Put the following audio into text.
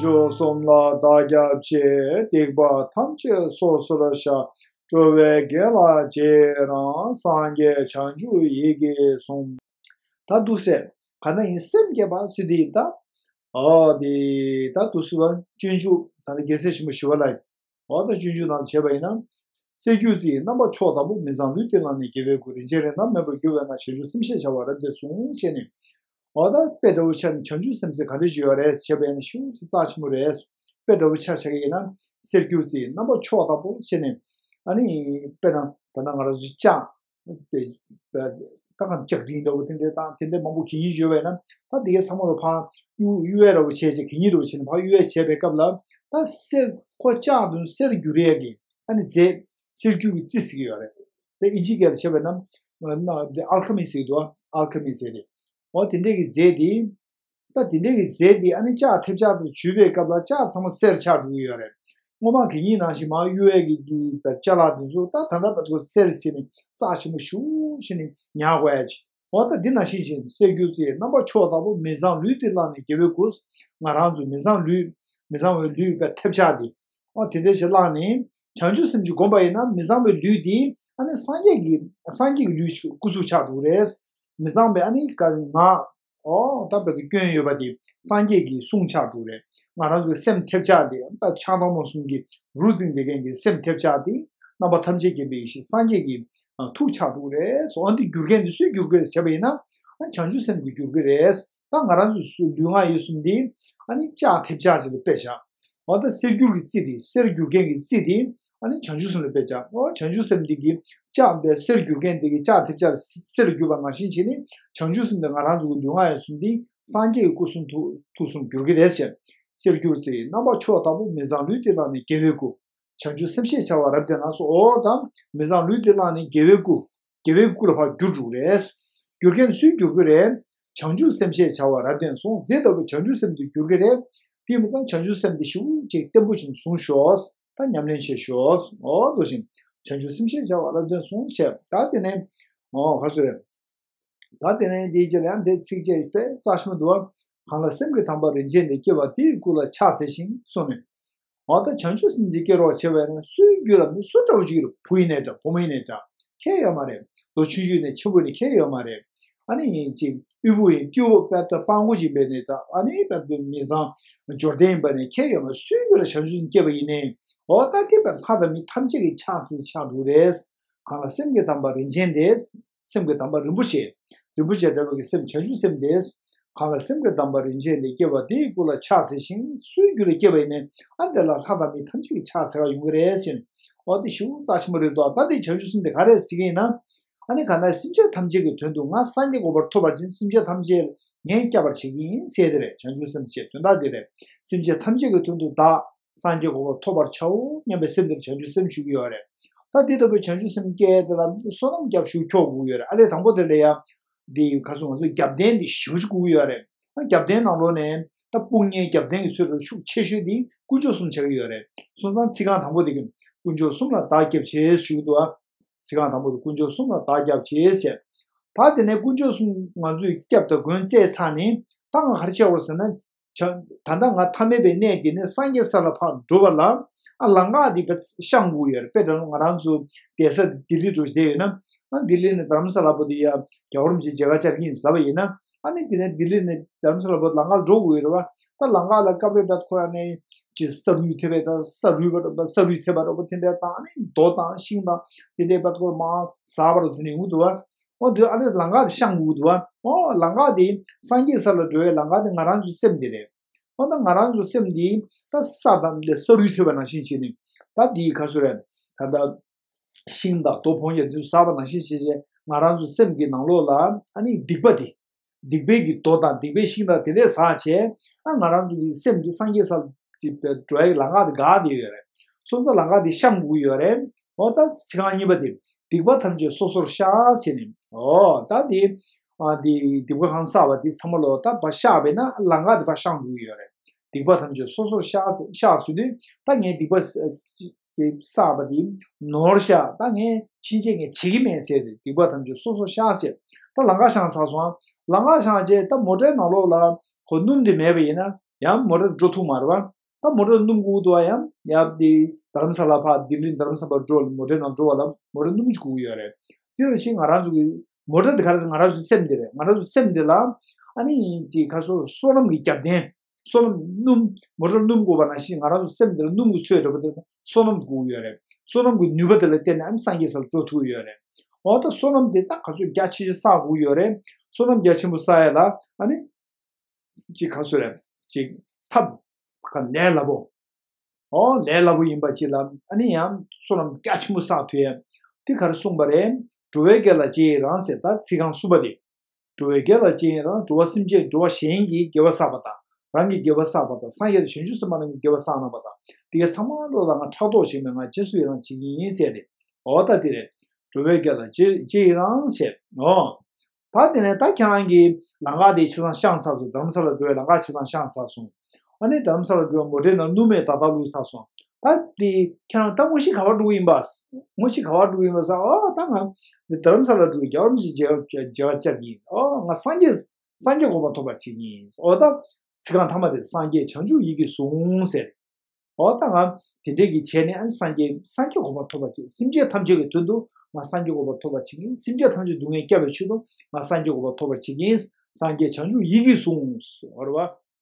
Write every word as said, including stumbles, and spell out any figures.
མཆོག་གསུམ་ལ་བདག་སྐྱབས་མཆི། སྡིག་པ་ཐམས་ཅད་སོ་སོར་བཤགས། འགྲོ་བའི་དགེ་ལ་རྗེས་རང་། སངས་རྒྱས་བྱང་ཆུབ་ཡིད་ཀྱིས་བཟུང་། ད་འདུག་སེ་ག་ན་ཡིན་སེམས་བསྐྱེད་པ་སུ་དེ་ད། ཨ་དེ་ད་འདུག་སེ་བ་སྤྱོད་འཇུག་ད་ནི་རྒྱལ་སྲས་ཆེན་པོ་ཞི་བ་ལྷ་ཡིན། འོ་ད་སྤྱོད་འཇུག་ནང་བྱས་པ་ཡིན་ན། གསེར་འགྱུར་རྩི་ཡི་རྣམ་པ་མཆོག་ལྟ་བུ། མི་གཙང་ལུས་འདི་བླངས་ནས་དགེ་བའི་སྐུ། རིན་ཆེན་རིགས་རྣམས་མེད་པར་གྱུར་པས་ན། བྱང་ཆུབ་སེམས་ཞེས་བྱ་བ་རབ་འབྱམས་གསུངས་བྱས་ནས། འོ་ད་དཔེ་འདྲ་བོ་ཆ་ནས་བྱང་ཆུབ་སེམས་ཟེར་ག་འདྲ་ཅིག་ཡོད་རེད་བྱས་པ་ཡིན་ན་ཤུགས་ཀྱིས་རྩ་ཆེན་པོ་རེད། དཔེ་འདྲ་བོ་ཆ་བཞག་གི་ཡིན་ན་གསེར་འགྱུར་རྩི་ཡི་རྣམ་པ་མཆོག་ལྟ་བུ་བྱས་ནས། ཨ་ནི་དཔེར་ན་ད་ལྟ་ང་རང་ཚོ་ལྕགས། ད་གང་ལྕགས་ཀྲིན་འདྲ་བོ་དེ་འདྲའི་དང་དེ་འདྲའི་མང་པོ་གད་སྙིགས་ཡོད་པས་ན། ད་དེ་གའི་ཚང་མ་ལ་ཕར་གཡུག་གཡུག་ཡས་འདྲ་བོ་བྱས་བྱས་གད་སྙིགས་འདྲ་བོ་བྱས་ནས་ཕར་གཡུག་ཡས་བྱས་པའི་སྐབས་ལ། ད་གསེར་ཁོ་ལྕགས་དུ་གསེར་འགྱུར་ཡས་ཀྱི་ཨ་ནི་རྫས་གསེར་འགྱུར་གྱི་རྩི་ཟེར་གྱི་ཡོད་རེད། དེ་ཨིན་ཇིའི་སྐད་ལ་བྱས་པས་ན་ཨལ་ཁི་མི་ཟེར་གྱི་འདུག་ཨལ་ཁི་མི་ཟེར་ཏེ། འོ་དེ་འདྲའི་གི་རྫས་དེ། ད་དེ་འདྲའི་གི་རྫས་འདི་ཨ་ནི་ལྕགས་ཐེབས་ཆག་ཏུ་འཇུས་པའི་སྐབས་ལ་ལྕགས་ཚང་མ་གསེར་ཆགས་འགྲོ་གི་ཡོད་རེད། སྔོན་མ་གད་སྙིགས་ནང་བཞིན་མར་གཡུག་ཡས་ཀྱི་གི་ཅ་ལག་དེ་ཚོ་ད་ད་ལྟ་བར་དུ་གསེར་བྱས་ནས་རྩ་ཆེན་པོ་ཞེ་པོ་བྱས་ནས་ཉར་དགོས་ཡ་ཅིག་འོ་ད་འདི་ནང་བཞིན་བྱས་ནས་གསེར་འགྱུར་རྩི་ཡི་རྣམ་པ་མཆོག་ལྟ་བུ། མི་གཙང་ལུས་འདི་བླངས་ནས་དགེ་བའི་སྐུ། ང་རང་ཚོའི་མི་གཙང་ལུས། མི་གཙང་བའི་ལུས་པའི་ཐེབས་ཆག་འདི། འོ་དེ་འདྲ་ཞིག་བླངས་ནས་བྱང་ཆུབ་སེམས་ཀྱི་སྒོམ་པ་ཡིན་ན་མི་གཙང་བའི་ལུས་འདི་ཨ་ནི་སངས་རྒྱས་ཀྱི་སངས་རྒྱས་ཀྱི་ལུས་ཀྱི་སྐུ་གཟུགས་ཆགས་འགྲོ་གི་རེད། མི་གཙང་བའི་ཨ་ནི་ག་ང་། ཨོ་ད་བོད་ཀྱི་སྐྱོན་ཡོད་པ་དེ་སངས་རྒྱས་ཀྱི་གསུང་ཆགས་འགྲོ་རེད། ང་རང་ཚོའི་སེམས་ཐེབས་ཆག་དེ་ད་ཆགས་སྡང་རྨོངས་གསུམ་གྱི་རུ་འཛིང་བསྡད་མཁན་གྱི་སེམས་ཐེབས་ཆག་དེ་རྣམ་པ་ཐམས་ཅད་མཁྱེན་པའི་ཡེ་ཤེས་སངས་རྒྱས་ཀྱི་ཐུགས་ཆགས་འགྲོ་རེད་སོ། ཨ་འདི་བསྒྱུར་མཁན་དེ་སུས་བསྒྱུར་དགོས་རེད་བྱས་པ་ཡིན་ན། ཨ་བྱང་ཆུབ་སེམས་ཀྱིས་བསྒྱུར་གྱི་རེད། ད་ང་རང་ཚོའི་ལུས་ངག་ཡིད་གསུམ་དེ་ཨ་ནི་ལྕགས་ཐེབས་ཆག་ཅིག་ལ་དཔེ་བཞག་འོ་ད་གསེར་འགྱུར་གྱི་རྩི་དེ་གསེར་བསྒྱུར་མཁན་གྱི་རྩི་དེ་ཨ་ནི་བྱང་ཆུབ་སེམས་ལ་དཔེ་བཞག་འོ་བྱང་ཆུབ་སེམས་འདི་གི་ལྕགས་འདི་གསེར་བསྒྱུར་མཁན་འདི་གི་ལྕགས་ཐེབས་ཆག་གསེར་ལ་བསྒྱུར་བ་ནང་བཞིན་བྱས་ནས་བྱང་ཆུབ་སེམས་འདི་ང་རང་ཚོ་གི་ལུས་ངག་ཡིད་གསུམ་འདི་སངས་རྒྱས་ཀྱི་སྐུ་གསུང་ཐུགས་ཐུགས་གསུམ་བསྒྱུར་གྱི་རེད་ཟེར། གསེར་འགྱུར་རྩི་རྣམ་པ་མཆོག་ལྟ་བུ། མི་གཙང་ལུས་འདི་བླངས་ནས་དགེ་བའི་སྐུ། བྱང་ཆུབ་སེམས་ཞེས་བྱ་བ་རབ་བརྟན་ན་སོ། འོ་ད་མི་གཙང་ལུས་འདི་བླངས་ནས་དགེ་བའི་སྐུ། དགེ་བའི་སྐུ་ལ་ཕར་བསྒྱུར་འགྲོ་རེད། བསྒྱུར་མཁན་སུས་བསྒྱུར་གྱི་རེད། བྱང་ཆུབ་སེམས་ཞེས་བྱ་བ་རབ་བརྟན་གསུངས། དེ་ལྟ་བུའི་བྱང་ཆུབ་སེམས་འདི་བསྒྱུར་གྱི་རེད། དེ་མི་ཚང་བྱང་ཆུབ་སེམས་འདི་ཞེ་པོ་ཅིག་བརྟན་པོ་ཅིག་བཟུང་ཤོག་ད་ཉམས་ལེན་བྱེད་ཤོག་འོ་འདུག་བཞིན་བྱང་ཆུབ་སེམས་ཞེས་བྱ་བ་རབ་བརྟན་གསུངས་བྱས། ད་དེ་ནས་འོ་ག་ཚོད་རེད། ད་དེ་ནས་འདིའི་རྗེས་ལ་ཡང་འདི་ཚིགས་བཅད་དཔེ་རྩ་ཆེན་པོ་འདུག་བ། གང་ལ་སེམས་ཀྱི་དམ་པ་རིན་ཆེན་འདི། སྐྱེ་བ་འདིའི་སྐུ་ལ་ཕྱག་འཚལ་ཞིང་གསུངས་ནས། འོ་ད་བྱང་ཆུབ་སེམས་འདི་སྐྱེ་རོགས་བྱེད་པ་ཡིན་ན་སུའི་རྒྱུད་ལ་མི་སུ་འདྲ་བོ་ཅིག་ཡོད་རེད། བུ་ཡིན་ནའི་འདྲ་བུ་མོ་ཡིན་ནའི་འདྲ་ཁྱད་ཡོད་མ་རེད། ལོ་ཆུང་ཆུང་ནས་ཆེན་པོ་ནས་ཁྱད་ཡོད་མ་རེད། ཨ་ནི་ཡིན་ཅིག་དབུལ་པོ་ཡིན་དབུལ་པོ་དཔལ་དང་སྤྲང་པོ་ཅིག་ཡིན་པ་ཡིན་ནའི་འདྲ་ཨ་ནི་དཔལ་དུ་མི་ཚང་འབྱོར་ལྡན་ཡིན་པ་ནས་ཁྱད་ཡོད་མ་རེད། སུའི་རྒྱུད་ལ་བྱང་ཆུབ་སེམས་སྐྱེས་པ་ཡིན་ནའི་འོ་ད་སྐྱེས་པའི་ལྷ་དང་མི་ཐམས་ཅད་ཀྱི་ཕྱག་འཚལ་ཕྱག་འགྲོ་རེད། གང་ལ་སེམས་ཀྱི་དམ་པ་རིན་ཆེན་འདི། སེམས་ཀྱི་དམ་པ་རིན་པོ་ཆེ། རིན་པོ་ཆེ་འདྲ་བའི་གི་སེམས་བྱང་ཆུབ་སེམས་འདི། གང་ལ་སེམས་ཀྱི་དམ་པ་རིན་ཆེན་འདི། སྐྱེ་བ་འདིའི་སྐུ་ལ་ཕྱག་འཚལ་ཞིང་། སུའི་རྒྱུད་ལ་སྐྱེས་པ་ཡིན་ནའི་ཨ་འདི་ལ་ལྷ་དང་མི་ཐམས་ཅད་ཀྱི་ཕྱག་འཚལ་བ་ཡོང་གི་རེད་ཟེར། འོ་འདི་ཞེ་པོ་རྩ་ཆེན་པོ་རེད་དོ། ད་འདི་བྱང་ཆུབ་སེམས་འདི་ག་རེ་ཟེར་གི་ཡིན་ན། ཨ་ནི་གང་ལྟར་སེམས་ཅན་ཐམས་ཅད་ཀྱི་དོན་དུ་ང་སངས་རྒྱས་གོ་འཕང་ཐོབ་པར་བྱིན། སེམས་ཅན་ཐམས་ཅད་ངས་བསྐྱབ་པར་བྱེད་ཀྱི་ཡིན་ཟེར་དེ་རེད། བྱང་ཆུབ་སེམས་ཞེས་དོན་དག་འདི་རེད། སེམས་ཅན་ཐམས་ཅད་ཀྱི་དོན་དུ་བདག་སངས་རྒྱས་གོ་འཕང་ཐོབ་པར་བྱའོ་སྙམ་པའི་སེམས་དེར་བྱང་ཆུབ་སེམས་ཞུ་གི་ཡོད་རེད། ད་དེ་ལྟ་བུའི་བྱང་ཆུབ་སེམས་སྐྱེས་དེ་ལ་བསོད་ནམས་རྒྱབ་ཤུགས་ཁྱོག་དགོས་ཀྱི་ཡོད་རེད། ཨ་ལས་དང་པོ་དེ་ལ་ཡ། འདི་ག་སོང་ང་ཚོས་རྒྱབ་རྟེན་འདི་ཞེ་པོ་ཅིག་དགོས་ཀྱི་ཡོད་རེད། ད་རྒྱབ་རྟེན་ནང་ལོགས་ནས་ད་དཔུང་གཉེན་རྒྱབ་རྟེན་གྱི་ཚུལ་དུ་ཤུགས་ཆེ་ཤོས་འདི་དཀོན་མཆོག་གསུམ་ཆགས་ཀྱི་ཡོད་རེད། སོང་ཙང་ཚིག་རྐང་དང་པོ་དེ་གི་དཀོན་མཆོག་གསུམ་ལ་བདག་སྐྱབས་མཆི་ཞུ་གི་འདུག་ཨ། ཚིག་རྐང་དང་པོ་དེ་དཀོན་མཆོག་གསུམ་ལ་བདག་སྐྱབས་མཆི་ཞེས། ད་དེ་ནས་དཀོན་མཆོག་གསུམ་ང་ཚོས་སྐྱབས་དང་མགོན་བཙལ་ཚར་ནས་ད་ང་ག་རེ་བྱེད་དགོས་ཟེར་ན། བྱ། ད་ལྟ་ང་ཐ་མལ་པའི་གནས་འདི་ནས་སངས་རྒྱས་ས་ལ་ཕར་འགྲོ་བ་ལ། ཨ་ལམ་ཁ་འདི་བཤང་དགོས་ཡོད་རེད། དཔེ་དེ་ང་རང་ཚོ་བསྡད་ས་ལྡི་ལི་འགྲོ་བསྡད་ཡོད་ན། ཨ་ལྡི་ལི་ནས་རྡ་རམ་ས་ལ་བར་དུ་ཡ་རྒྱལ་བ་རིན་པོ་ཆེ་མཇལ་ཁ་བཅར་གྱི་ཡིན་ཟེར་བ་ཡིན་ན། ཨ་ནི་དེ་ནས་ལྡི་ལི་ནས་རྡ་རམ་ས་ལ་བར་དུ་ལམ་ཁ་ལ་འགྲོ་དགོས་ཡོད་རེད་བ། ད་ལམ་ཁ་ལ་སྐབས་རེ་བར་ཁོ་ར་ནས་ཅི་ས་རུད་ཐེབས་པའི་ད་ས་རུད་པ་ས་རུད་ཐེབས་པ་འདྲ་པོ་དེ་འདྲ་དང་ཨ་ནི་རྡོ་དང་ཤིང་དང་དེ་འདྲའི་བར་ཁོ་ར་མར་ཟག་པ་འདྲ་པོ་དེ་འདྲ་ཡོང་གི་འདུག་བ། འོ་དེ་ཨ་ནི་ལམ་ཁ་དེ་བཤང་དགོས་ཀྱི་འདུག་བ། འོ་ལམ་ཁ་དེ་སངས་རྒྱས་ས་ལ་འགྲོ་བའི་ལམ་ཁ་དེ་ང་རང་ཚོའི་སེམས་དེ་རེད། འོ་ད་ང་རང་ཚོའི་སེམས་དེ་ད་ས་དང་ལས་ས་རུད་ཐེབས་པ་ནང་བཞིན་བྱས་ནས་ད་དེའི་ག་ཚོད་རེད། ད་ལྟ་ཤིང་དང་རྡོ་བོང་ཡ་དེ་ཚོ་ཟག་པ་ནང་བཞིན་བྱས་བྱས་ང་རང་ཚོའི་སེམས་ཀྱི་ནང་ལོགས་ལ་ཨ་ནི་སྡིག་པ་དེ། སྡིག་པའི་གི་རྡོ་དང་སྡིག་པའི་ཤིང་དང་དེ་འདྲས་ཟག་བྱས་ཨ་ང་རང་ཚོ་གི་སེམས་དེ་སངས་རྒྱས་ས་ཀྱི་འགྲོ་བའི་ལམ་ཁ་དེ་འགག་བསྡད་ཡོད་རེད། སོང་ཙང་ལམ་ཁ་དེ་བཤང་དགོས་ཀྱི་ཡོད་རེད། འོ་ད་ཚིག་རྐང་གཉིས་པ་དེ། སྡིག་པ་ཐམས་ཅད་སོ་སོར་བཤགས་ཟེར་ནས། འོ་ད་དེ། ཨ་དེ་སྡིག་པ་གང་བསགས་པ་དེ་ཚང་མ་ལོ་ད་ཕར་བཤགས་པས་ན་ལམ་ཁ་དེ་ཕར་བཤང་དགོས་ཀྱི་ཡོད་རེད། སྡིག་པ་ཐམས་ཅད་སོ་སོར་བཤགས་ཟེར་བཤགས་ཟེར་དུས་ད་ངས་སྡིག་པ་ས་དེ་བསགས་པ་དེ་ནོར་བཤགས། ད་ངས་ཕྱིན་ཆད་ངས་བྱེད་ཀྱི་མེད་ཟེར་ཏེ་སྡིག་པ་ཐམས་ཅད་སོ་སོར་བཤགས་ཟེར། ད་ལམ་ཁ་བཤང་ཚར་སོང་། ལམ་ཁ་བཤང་རྗེས་ད་མོ་ཊའི་ནང་ལོགས་ལ་ཁོ་སྣུམ་དེ་མེད་པ་ཡིན་ན་ཡང་མོ་ཊ་འགྲོ་ཐུབ་མ་རེད་བ། ད་མོ་ཊ་སྣུམ་དགོས་འདུག་བ། ཡང་ཡབ་དེ་རྡ་རམ་ས་ལ་ཕར་ལྡི་ལི་རྡ་རམ་ས་ལ་འགྲོ་ལ་མོ་ཊའི་ནང་འགྲོ་བ་ལ་མོ་ཊ་སྣུམ་ཅིག་དགོས་ཀྱི་ཡོད་རེད། དེ་ལ་ཕྱིན་ང་རང་ཚོ་གི་མོ་ཊ་དེ་ག་རེ་ཟེར། ང་རང་ཚོའི་སེམས་དེ་རེད། ང་རང་ཚོའི་སེམས་དེ་ལ་ཨ་ནི་ཅིག་ཁ་སོ་བསོད་ནམས་ཀྱི་རྒྱབ་རྟེན། བསོད་ནམས་སྣུམ། མོ་ཊར་སྣུམ་དགོས་པ་ནང་བཞིན་ང་རང་ཚོ་སེམས་འདི་ལ་སྣུམ་གྱི་ཚོད་འདྲ་པོ་དེ་བསོད་ནམས་དགོས་ཀྱི་ཡོད་རེད། བསོད་ནམས་ཀྱི་ནུས་པ་དེ་ལ་བརྟེན་ནས་ཨ་ནི་སངས་རྒྱས་སར་འགྲོ་ཐུབ་ཀྱི་ཡོད་རེད། འོ་ད་བསོད་ནམས་དེ་ད་ག་ཚོད་རྒྱ་ཆེ་ཆེ་བསགས་དགོས་ཀྱི་ཡོད་རེད། བསོད་ནམས་རྒྱ་ཆེན་པོ་བསགས་ཡ་ལ་ཨ་ནི་ཅིག་ག་ཚོད་རེད། ཅིག་ཐབས་ག་ལས་སླ་པོ། འོ་ལས་སླ་པོ་ཡིན་པ་ཅིག་ལ་ཨ་ནི་ཡང་བསོད་ནམས་རྒྱ་ཆེན་པོ་བསགས་ཐུབ་ཡ། དེ་ག་རེ་གསུངས་པ་རེད། འགྲོ་བའི་དགེ་ལ་རྗེས་ཡི་རང་ཟེར། ད་ཚིག་རྐང་གསུམ་པ་དེ། འགྲོ་བའི་དགེ་ལ་རྗེས་ཡི་རང་། འགྲོ་བ་སེམས་ཅན། འགྲོ་བ་གཞན་གྱི་དགེ་བ་བསགས་པ་དང་། རང་གི་དགེ་བ་བསགས་པ་དང་། སངས་རྒྱས་དང་བྱང་ཆུབ་སེམས་དཔའ་རྣམས་ཀྱི་དགེ་བ་བསགས་གནང་བ་དང་། དེ་གའི་ཚང་མ་བློ་ལ་ང་ཕྲག་དོག་བྱེད་མེད། ང་རྗེས་སུ་ཡི་རང་བྱེད་ཀྱི་ཡིན་ཟེར་ཏེ། འོ་ད་དེ་རེད། འགྲོ་བའི་དགེ་ལ་རྗེས་རྗེས་ཡི་རང་ཟེར། འོ། ད་དེ་ནས་ད་ཁྱེད་རང་གི་ལམ་ཁ་དེ་ཆ་ཚང་བཤངས་ཚར་སོང་། རྡ་རམ་ས་ལ་འགྲོ་བའི་ལམ་ཁ་ཆ་ཚང་བཤངས་ཚར་སོང་། ཨ་ནི་རྡ་རམ་ས་ལ་འགྲོ་བའི་མོ་ཊའི་ནང་སྣུམ་མེད་ད་ད་བླུགས་ཚར་སོང་། ད་དེ་ཁྱེད་རང་ད་དངོས་གཞི་ག་པར་འགྲོ་གི་ཡིན་པ། དངོས་གཞི་ག་པར་འགྲོ་གི་ཡིན་པ་ཟེར། ཨོ་ད་ང་འདི་རྡ་རམ་ས་ལ་འགྲོ་གི། རྒྱལ་བ་རིན་པོ་ཆེ་མཇལ་མཇལ་བར་བཅར་གྱི་ཡིན། ཨོ་ང་སངས་རྒྱས་སངས་རྒྱས་གོ་འཕང་ཐོབ་པར་བྱེད་ཀྱི་ཡིན། ཨོ་ད་ཚིག་རྐང་ཐ་མ་དེ། སངས་རྒྱས་བྱང་ཆུབ་ཡིད་ཀྱིས་བཟུང་ཟེར། འོ་ད་ང་དེ་འདྲས་ཀྱི་བྱས་ནས་ཨ་ནི་སངས་རྒྱས་སངས་རྒྱས་གོ་འཕང་ཐོབ་པར་བྱེད། སེམས་ཅན་ཐམས་ཅད་ཀྱི་དོན་དུ་ང་སངས་རྒྱས་གོ་འཕང་ཐོབ་པར་བྱེད་ཀྱི་ཡིན། སེམས་ཅན་ཐམས་ཅད་སྡུག་བསྔལ་བསྐྱབ་པའི་ཆེད་དུ་ང་སངས་རྒྱས་གོ་འཕང་ཐོབ་པར་བྱེད་ཀྱི་ཡིན། སངས་རྒྱས་བྱང་ཆུབ་ཡིད་ཀྱིས་ཟུངས། འོ་རེད་བ།